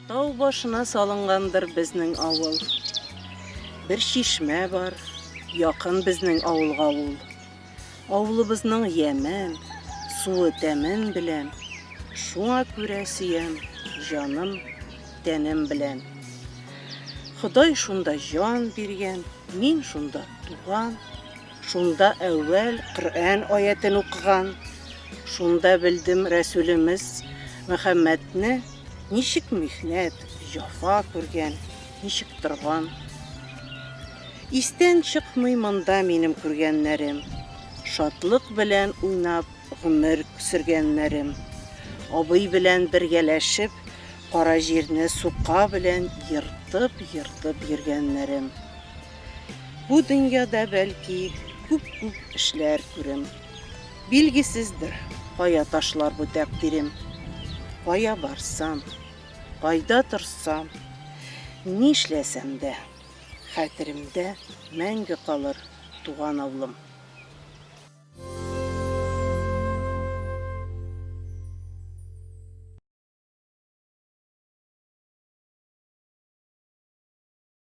Тау башына салынгандыр безнең авыл. Бер чишмә бар, якын безнең авылга ул. Авылыбызның ямен, суы тәмен беләм, Шуңа күрә сөям җаным, тәнем белән. Ходай шунда җан биргән, мин шунда туган, Шунда әүвәл Коръән аятен укыган, Шунда белдем Рәсүлемез Мөхәммәдне Ничек михнәт, җафа күргән, ничек торган. Истән чыкмый монда минем күргәннәрем, Шатлык белән уйнап гомер сөргәннәрем. Абый белән бергәләшеп кара җирне сука белән ертып-ертып йөргәннәрем. Бу дөньяда, бәлки, күп-күп эшләр күрем. Билгесездер, кая ташлар бу тәкъдирем. Кая барсам, кайда торсам, нишләсәм дә, хәтеремдә мәңге калыр туган авылым.